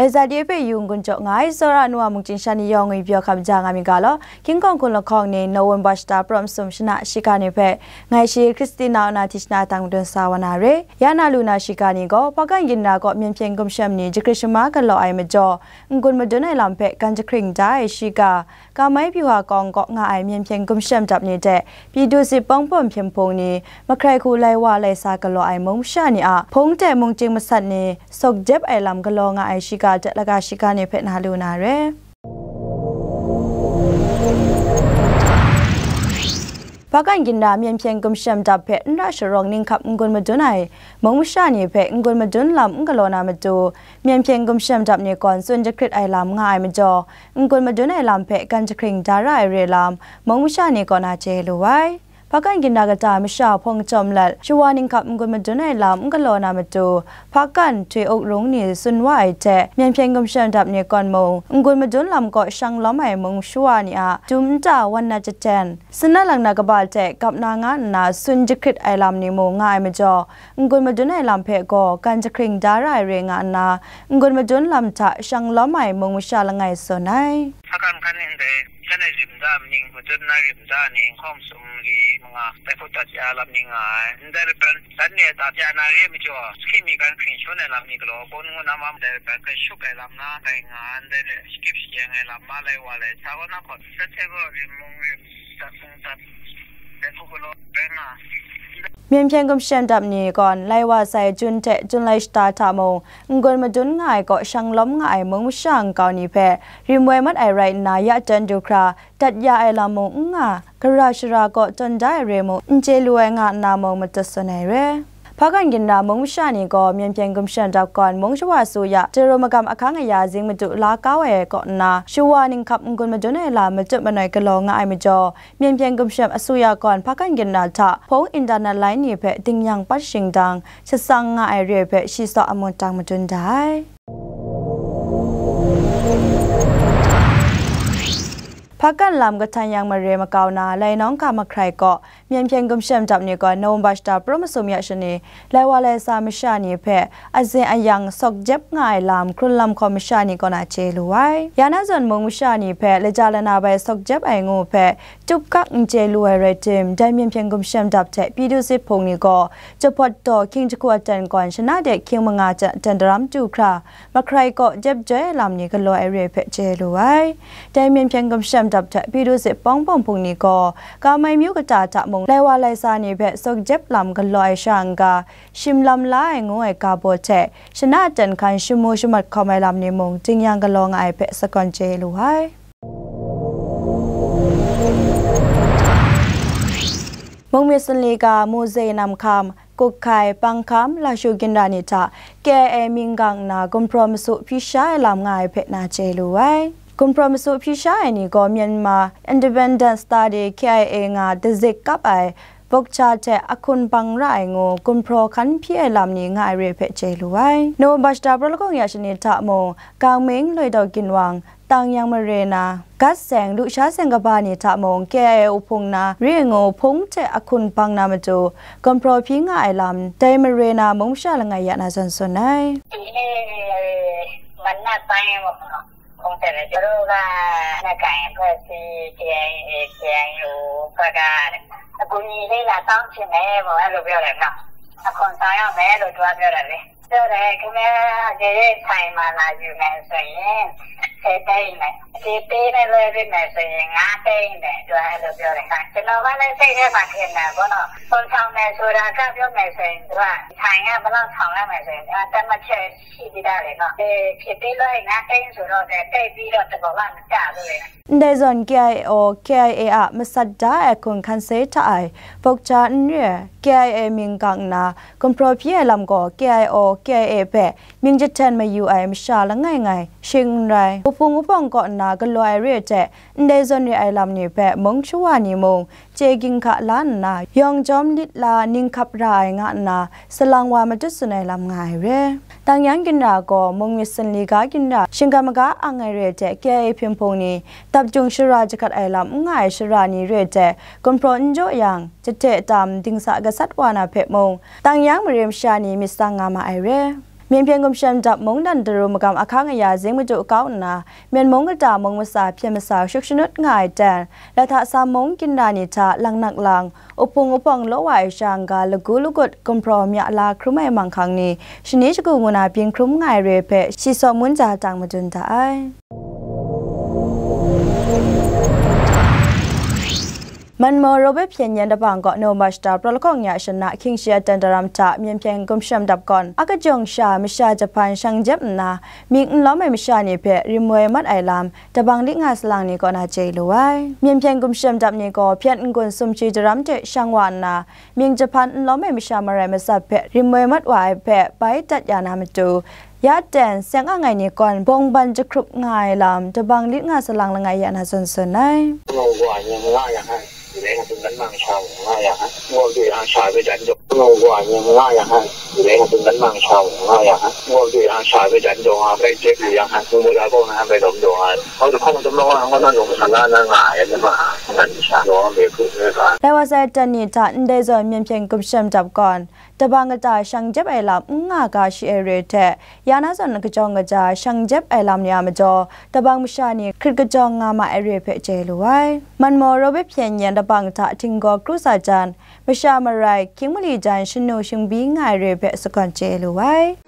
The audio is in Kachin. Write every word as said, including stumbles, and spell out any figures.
Laisa de hpe yu n-gun jaw nga ai, tsawra nu a mungchying sha ni yawng ngwi pyaw hkam ja nga mi ga law, King Kawng Hkun lahkawng ning November shata prum sum shana shiga ni hpe, ngai shi Christina Ona Tishna tang madun sa wa na re. Ya na lu na shiga ni gaw, Hpakan Ginra kaw Myen Hpyen Gumshem ni jahkrit shama galaw ai majaw, n-gun madun ai lam hpe gan jahkring da ai shiga, Kamai Pyu Hwa Kawng kaw nga ai Myen Hpyen Gumshem dap ni hte, Pyi Du Sit Pawng Pawng Hpyen Hpung ni, mahkrai hku lai wa lai sa galaw ai mung masha ni a hpung hte mungchying masat ni sawk jep ai lam galaw nga ai shiga hte laga shiga ni hpe na lu na re. Hpakan Ginra Myen Hpyen Gumshem dap hpe n ra sharawng ninghkap n-gun madun ai mung masha ni hpe n-gun madun lam n galaw na matu, Myen Hpyen Gumshem dap ni gaw tsun jahkrit ai lam nga ai majaw, n-gun madun ai lam hpe gan jahkring da ra ai re lam, mung masha ni kaw na chye lu ai. Hpakan Ginra kata masha hpawng chyawm lat, shawa ninghkap n-gun madun ai lam n galaw na matu, Hpakan Htoi Uk Rung ni tsun wa ai hte, Myen Hpyen Gumshem dap ni gaw mung, n-gun madun lam kaw shang lawm ai mung shawa ni a dum nta wan na jaten, sinat lang na kaba hte gap na nga nna tsun jahkrit ai lam ni mung nga ai majaw, n-gun madun ai lam hpe gaw gan jahkring da ra ai re nga nna, n-gun madun lam hta shang lawm ai mung masha langai tsun ai. Hpakan hkan ndai, shanhte rim da, ning madun na rim da ni, nkhawm sum li manga, tai hku tat ya lam ni nga ai. Ndai laban, dan ni a ta pya na re majaw, sahkring mi gan hkring shawn ai lam ni galaw, gawn ngu na mam, ndai laban hpe shuk ai lam na, tai nga, ndai le, shakip shayeng ai lam, ma lai wa lai, sa wa na hkawt, sat sai gaw rim mung rim, tat hpung tat, tai hku galaw, rai nga. Myen Hpyen Gumshem dap ni gaw, lai wa sai Jun hte Jun lai shata hta mung, n-gun madun nga ai kaw shang lawm nga ai mung masha nkau ni hpe, rim woi mat ai rai nna, ya ten du hkra, dat ya ai lam mung n nga, gara shara kaw tawn da ai re mung, n chye lu ai nga nna mung matut tsun ai re. Hpakan Ginra mung masha ni gaw, Myen Hpyen Gumshem dap gaw, mung shawa su ya, Tero magam ahkang aya zing madu la kau ai kaw nna, shawa ninghkap n-gun madun ai lam matut manoi galaw nga ai majaw, Myen Hpyen Gumshem asuya gaw Hpakan Ginra hta hpung internet line ni hpe dingyang pat shingdang shatsang nga ai re hpe shi tsaw amun tang madun da ai. Hpakan lam Kahtanyang mare makau na, Lainawng ga mahkrai kaw, Myen Hpyen Gumshem dap ni gaw November shata prum masum ya shani, lai wa lai sa masha ni hpe, azin ayang sawk jep nga ai lam, hkrun lam hkawm masha ni kaw na chye lu ai. Ya na zawn mung masha ni hpe, laja lana bai sawk jep ai ngu hpe, tup kak n chye lu ai rai tim, dai Myen Hpyen Gumshem dap hte Pyi Du Sit Hpung ni gaw, Jahpawt daw hkying jahku aten gawn shana de hkying manga hte aten daram du hkra, mahkrai kaw jep joi ai lam ni galaw ai re hpe chye lu ai. Dai Myen Hpyen Gumshem dap hte Pyi Du Sit Pawng Pawng Hpung ni gaw, Kamai myu kata hta mung, lai wa lai sa ni hpe sawk jep lam galaw ai sha n-ga, shim lam la ai ngu ai ga baw hte, shana aten hkan shamu shamat hkawm ai lam ni mung, dingyang galaw nga ai hpe sagawn chye lu ai. Mung myit sanli ga, Muzei Namhkam, Kukhai, Pangkham, Lashu Ginra ni hta K I A mying gang nna gumhpraw masu hpyi sha ai lam nga ai hpe na chye lu ai. Gumhpraw masu hpyi sha ai ni gaw Myanmar Independent Study, K I A nga dazik kap ai Vokcha hte ahkun bang ra ai ngu gumhpraw hkan hpyi ai lam ni nga ai re hpe chye lu ai. November shata prum lahkawng ya shani hta mung, Kangming, Loidaw Ginwang, Tangyang mare na, Gat Seng, Lusha Seng kaba ni hta mung, K I A uhpung na re ngu hpung hte ahkun bang na matu, gumhpraw hpyi nga ai lam, dai mare na mung masha langai ya na zawn tsun ai. မနက်ပိုင်းပေါ့နော်။ ဖုန်းဆက်တယ်။ သူတို့က လက်နက်ကိုင်အဖွဲ့အစည်း K I A, K I O ဘက်က အကူအညီလေး လာတောင်းချင်တယ်ပေါ့၊ အဲ့လိုပြောတယ်နော်။ အခွန်ဆောင်ရမယ်လို့ သူကပြောတယ်လေ။ ပြောတယ် ခင်ဗျား အကယ်၍ ဆိုင်မှာ လာယူမယ်ဆိုရင် ဆယ်သိန်းနဲ့၊ ဒီပေးနဲ့ လွှဲပေးမယ်ဆိုရင် ငါးသိန်းနဲ့ သူက အဲ့လိုပြောတယ်။ ကျွန်တော်ကလည်း စိတ်ထဲမှာ ထင်တာပေါ့နော်။ ခွန်ဆောင်မယ်ဆိုတာ ကပြောမယ်ဆိုရင် သူက ဆိုင်က ဘယ်လောက် ဆောင်ရမယ်ဆိုရင် သူက သတ်မှတ်ချက် ရှိပြီးသားလေနော်။ အဲ ဖြည့်ပေးလွှဲရင် ငါးသိန်းဆိုတော့လည်း သိပ်ပြီးတော့ သဘောက မကျဘူးလေ။ Ndai zawn K I O, K I A a masat da ai ahkun hkan sai hta ai, Vokcha n re ai, K I A mying gang nna, gumhpraw hpyi ai lam gaw, K I O, K I A hpe mying jahten mayu ai masha langai ngai, shing n rai. Uhpung uhpawng kaw nna galaw ai re ai hte, ndai zawn re ai lam ni hpe mung shawa ni mung, chye ginhka la nna, yawng jawm lit la ninghkap ra ai nga nna, salang wa matut tsun ai lam nga ai re. Tangyang ginra gaw, mung myit sanli ga ginra, shinggan maga ang ai re ai hte, K I A hpyen hpung ni, dap jung shara jahkat ai lam n nga ai shara ni re ai hte, gumhpraw n jaw yang, jahte tam dingsa gasat wa na hpe mung, Tangyang mare masha ni myit tsang nga ma ai re. Myen Hpyen Gumshem Dap mungdan daru magam ahkang aya zing madu kau nna, Myen mung kata mung masa hpyen masa shuk shanut nga ai ten, Lahta Sam mung ginra ni hta langnak lang, uphung upawng law wa ai sha n-ga lagu lagut gumhpraw mya la hkrum ai manghkang ni, shani shagu ngu na byin hkrum nga ai re hpe shi Sawm Ngun Ja tang madun da ai. Manmaw Rawbet Hpyen Yen Dabang kaw November shata praw lahkawng ni a shana hkying shi aten daram hta Myen Hpyen Gumshem Dap gawn, a kajawng sha masha jahpan shang jep nna, mying n lawm ai masha ni hpe rim woi mat ai lam, Dabang lit nga salang ni kaw na chye lu ai. Myen Hpyen Gumshem Dap ni gaw hpyen n-gun sumshi daram hte shang wa nna, mying jahpan n lawm ai masha marai matsat hpe rim woi mat wa ai hpe bai dat ya na matu, ya ten seng ang ai ni gawn bawng ban jahkrup nga ai lam, Dabang lit nga salang langai ya na tsun tsun ai. ငိုကွာရင်ငါရဟန်း ဒီတိုင်းကသူလက်မှန်ချောင်းငါရဟန်းငိုကြည့်အောင်ရှာပေးကြတော့ငိုကွာရင်ငါရဟန်းဒီတိုင်းကသူလက်မှန်ချောင်းငါရဟန်းငိုကြည့်အောင်ရှာပေးကြတော့ငါပဲကျဲပြရဟန်းငိုလာတော့ငါပဲတော့တော့ငါဟောတော့ခေါင်းတော့ငါငါတော့ငါငါငါရမငါရှာတော့မေခုနေတာ Lai wa sai ten ni hta ndai zawn Myen Hpyen Gumshem Dap gawn, Dabang kata shang jep ai lam n nga ga shi ai re hte, ya na zawn kajawng kaja shang jep ai lam ni a majaw, Dabang masha ni hkrit kajawng nga ma ai re hpe chye lu ai. Manmaw Rawbet Hpyen Yen Dabang hta htinggaw kru sa jan, masha marai, hkying mali jan shanu shingbyi nga ai re hpe sagawn chye lu ai.